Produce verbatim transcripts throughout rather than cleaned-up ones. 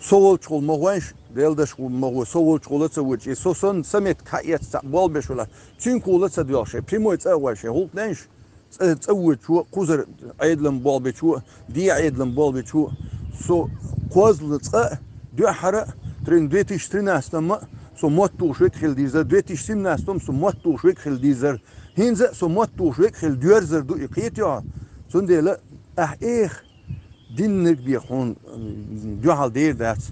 Со волчухула ма гӀойш, Делдаш гӀу ма гӀо, со волчухула ца вочи, со сан, са меттиг хьаэца цхьа болх беш валахь, цуьнкахула ца доьлхуш, прямой цӀа а гӀойш, гӀуллакх денш, цӀа, цӀа вочо, кхузара Ӏедалан болх бечо, де Ӏедалан болх бечо, со кхозлагӀа цкъа а, дуьххьара а, трин-, две тысячи тринадцатом а, со мотт тухуш век хила дийзар, две тысячи семнадцатом а, со мотт тухуш век хила дийзар, хӀинца а со мотт тухуш век хила доьрзар ду и кхетий хьо. Цундела ахь эха диннарг бе хьуна, м, дуьхьал дер дац.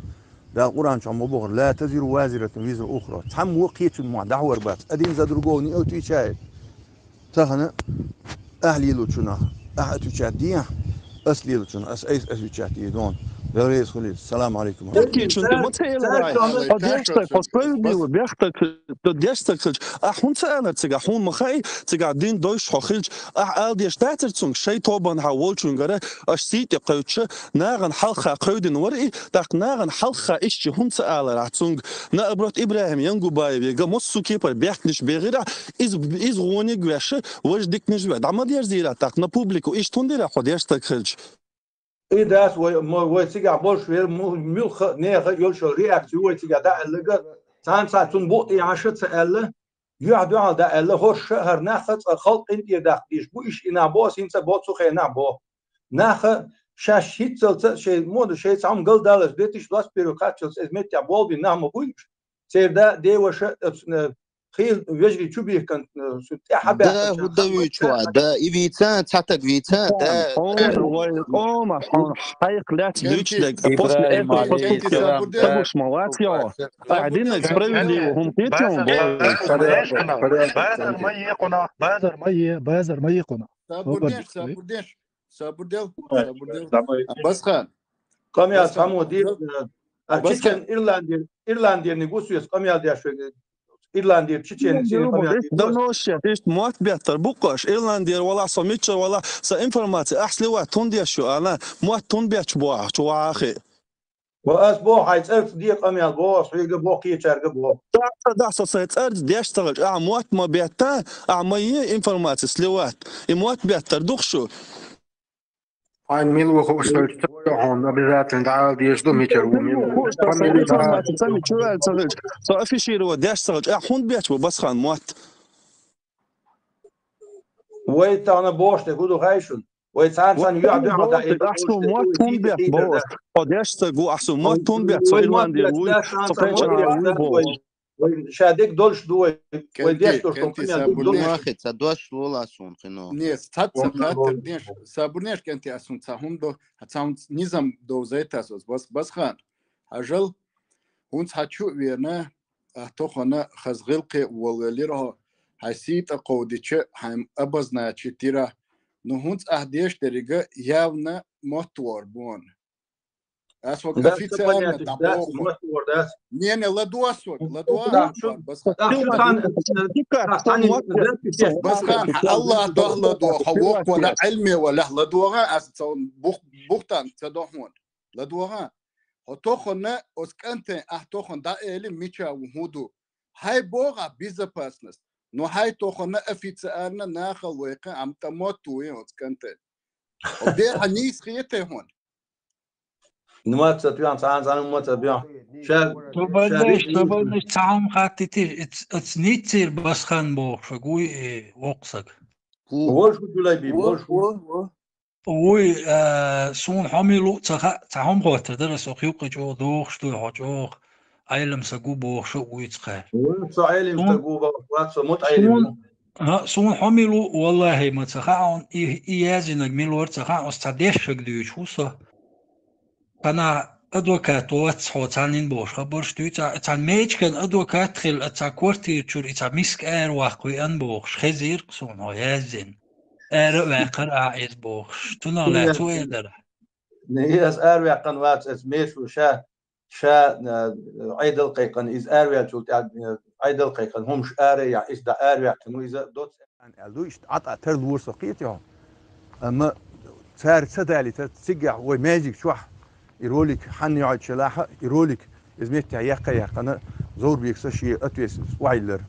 Дала Къуръан чохь ма бохура: «Ла тазиру вазиратун визра ухра». Цхьаммо кхечун мо дӀахьор бац. Один за другого не отвечает. Тахана ахь лелочунах ахь отвечать дехьа, ас лелочунах ас айса отвечать де дона. Дала реза хуьлийла. Салам алейкум. Кхечун тӀе ма ца эларай. Хьо деш стаг, хьо справедливо, бехтаг, хьо деш стаг хилча, ахь хӀунда ца алар цигахь, хьуна ма хаьий, цигахь дин дойш хьо хилча, ахь ала деш дацара цуьнга, шайн тобанхьа волчуьнгара, аша сий тӀе кхевдича, нахана хьалха кхевдина вара и, тӀаккха нахана хьалха иштта хӀунда ца алар ахь цуьнга? Наоборот, ИбрахӀим Янгубаевга массо а кепара бехкнаш бехира, иза, иза гӀониг веш, важа диканаш веш. ДӀа ма дерзийра, тӀаккха на публику иштта хӀунда дира хьо деш стаг хилча? И дац вай, мо-, вай цигахь болуш вер, му-, муьлхха а нехан йолуш йолу реакция вай цигахь дӀа аьлларг, цхьана цхьа цунна букъ тӀехьаша ца аьлла, юьхь-дуьхьал дӀа аьлла, хӀорш а хӀара нах а цкъа халкъ къинтӀера даккха дийш бу, иштта и нах боху, хӀинца а боху, цу хенахь боху. Нах а шаьш хӀинццалца а шайн, мо ду, шайн цхьа хӀума галдаллалц, две тысячи двадцать первый кхаччалц иза меттехь болу бина нах ма бу уьш. Церан да, деваша, э, хийла вежарий чу бихкан, э, шу тӀаьхьа баьхкан. Да, хӀу да вуьйчу а, да, и вийца, цхьа таг вийца, да. Хьуна вай къома, хьуна хьайх лаьцна дуьйцу дерг, после этого поступка ца гуш ма вац йо. Ахь динарг справедливо хӀума кхетий хьуна, бо. Базар ма е кхунах, базар ма е, базар ма е кхунах. Сабур деш, сабур деш, сабур дел, сабур дел. Басхан. Къамел цхьаммо дийр, а, чечен Ирландер, Ирландерниг ву соьца къамел деш вега. Ирландер, чечен, сийна къамел деш. Давно шен, иштта мотт беттар бу-кх аш. Ирландер валахь, со мичча валахь, сан информация ахь сливать хӀунда деш ю, ана, мотт хӀунда бетташ бу ахь, чу вахьа а хи. Ва ас боху, хьайн цӀарца де къамел боху, ас хьоьга боху, кхечаьрга боху. Да, да, со сайн цӀарца деш ца хилча, ахьа мотт ма бетта, ахьа ма е информация сливать. И мотт беттар ду-кх шу. Хьайн мила ву хууш хилча, ца хьуна обязательно дӀаала дезаш ду, мичара ву, мила ву. Хууш, со сайн информация ца мича ваьлла ца хилча, со афишировать деш ца хилча, ахьа хӀунда бетташ бу, Басхан, мотт? Вай тахана бохуш дерг хӀун ду хаьий шуна? Вай цхьана-цхьана юьхь-дуьхьал даийта. Ахь суна мотт хӀунда бетта боху? Хьо деш стаг ву, ахь суна мотт хӀунда бетта? Со Ирландера вуй, со кхечанхьа вуй боху. Вай ша дерг долуш ду вай. Вай деш долуш ду. Ца дош лола суна хино. Не, цхьацца хаттар деш, сабурнеш кӀанти ас хӀунда цхьа хӀума до, цхьа хӀума низам довзайта ас, бас, Басхан. Хьажал, хӀунца хьан чу а вена, ахь тохана хаза гӀиллакхе а волавелира хьо, хьайн сий тӀе кховдича, хьайн обозначить дира. Ну, хӀунца ахь деш деррига явно мотт вор бу хьуна. Ас вага официально дӀабоху. Не, не, ладогӀа сога, ладогӀа. Басхан, хьан Аллах дохла ладогӀа, хьо воккхавалахь, Ӏилме валахь, ладогӀа, ас цо бух-, бухтан ца до хьуна. ЛадогӀа, хьо тохана оцу кӀантана ахь тохана дӀаэли мича ву хӀун ду? Хьай богӀахь безопасность, но хьай тохана официально нахал вайкхина, амма тӀа мотт ву оцу кӀантана. Хьо бехьа нийса хетий хьуна? Нумаца тоьхна, цхьана цхьана хӀумма ца боьхна. Ша, ша беш, ша беш, цхьа хӀума хаттитий, оц-, оцу Ниццера Басхан бохуш вуй, э, воккха саг. Вож хӀу дуьлай бий, вож хӀу. Вуй, а, суна хьо мила ву ца хаьа, цхьа хӀума хоттар дара, со кхин юккъе чӀогӀа дохуш дуй хьо, чӀогӀа Ӏелам саг ву бохуш а вуй цхьа. Вон со Ӏелам саг ву бохуш вац, со мутаӀелим ву. ХӀаъ, суна хьо мила ву, валлахӀи, ма ца хаьа хьуна, и, и яздинарг мила вара ца хаьа, оцу цхьа дешшаг дуьйцуш ву со. Цхьана адвокат вац хьо цхьаннин бохуш хабарш дуьйцу, цхьана мечиган адвокат хилла, цхьа квартира чуьра и цхьа миска араваккха веана бохуш, хезира-кх суна хьо яздина. Ара а ваьккхира ахь иза бохуш. Цунах лаьцна ву эр дара? Не, ас араваьккхина вац, ас мешо ша, ша, а, Ӏедал кхайкхина, иза араваьллачул тӀаьхьа, а, Ӏедал кхайкхина, хӀумаш ара а яхь, иза дӀа араваьккхина ву, иза доц аьлла ду, иштта Ӏа тӀа тарлора со кхетий хьо. Амма цара ца далийта, цигахь вай маьждиг чохь и ролик хьанна йоьдучу лахьа, и ролик иза меттехь яккха а яьккхина, Зоврбекса шен ответственность охьайиллара.